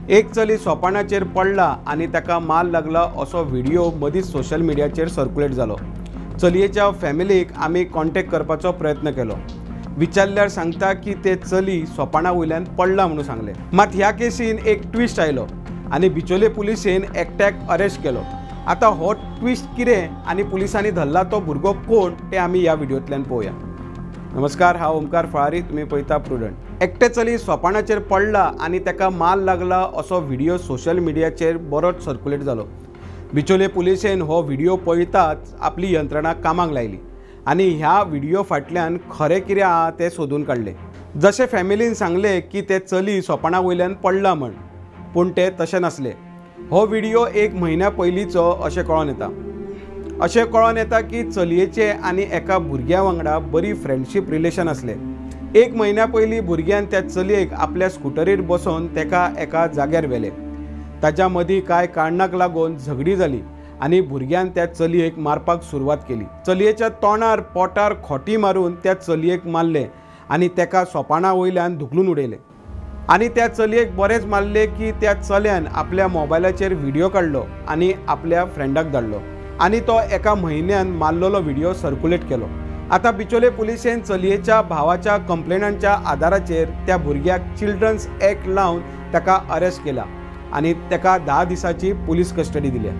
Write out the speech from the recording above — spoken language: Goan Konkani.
एक चली सोपाणाचेर पडला आनी ताका मार लागला असो व्हिडिओ मदींच सोशल मिडियाचेर सर्क्युलेट जालो. चलयेच्या फॅमिलीक आमी कॉन्टेक्ट करपाचो प्रयत्न केलो. विचारल्यार सांगता की ते चली सोपाणा वयल्यान पडला म्हणून सांगले. मात ह्या केसीन एक ट्विस्ट आयलो आनी बिचोले पुलिसेन एकट्याक अरेस्ट केलो. आतां हो ट्विस्ट कितें आनी पुलिसांनी धरला तो भुरगो कोण तें आमी ह्या व्हिडियोंतल्यान पळोवया. नमस्कार, हांव ओमकार फळारी, तुमी पळयता प्रुडंट. एकटे चली सोपाणाचेर पडला आनी ताका मार लागला असो व्हिडिओ सोशल मिडियाचेर बरोच सर्क्युलेट जालो. बिचोले पुलिसेन हो व्हिडिओ पळयताच आपली यंत्रणा कामाक लायली आनी ह्या व्हिडिओ फाटल्यान खरें कितें आहा तें सोदून काडलें. जशें फॅमिलीन सांगलें की ते चली सोपाणा वयल्यान पडला म्हण, पूण तें तशें नासलें. हो व्हिडिओ एक म्हयन्या पयलींचो अशें कळोन येता. अशें कळोन येता की चलयेचे आनी एका भुरग्या वांगडा बरी फ्रेंडशीप रिलेशन आसलें. एक म्हयन्या पयलीं भुरग्यान त्या चलयेक आपल्या स्कुटरीर बसोवन ताका एका जाग्यार व्हेलें. ताच्या मदीं कांय कारणाक लागून झगडी जाली आनी भुरग्यान त्या चलयेक मारपाक सुरवात केली. चलयेच्या तोंडार पोटार खोटी मारून त्या चलयेक मारलें आनी ताका सोपाणा वयल्यान धुकलून उडयलें. आनी त्या चलयेक बरेंच मारलें की त्या चल्यान आपल्या मोबायलाचेर व्हिडिओ काडलो आनी आपल्या फ्रेंडाक धाडलो आनी तो एका म्हयन्यान मारलेलो व्हिडिओ सर्क्युलेट केलो. आतां बिचोले पुलिसेन चलयेच्या भावाच्या कंप्लेनांच्या आदाराचेर त्या भुरग्याक चिल्ड्रन्स एक्ट लावन ताका अरेस्ट केला आनी ताका 10 दिसांची पुलीस कस्टडी दिल्या.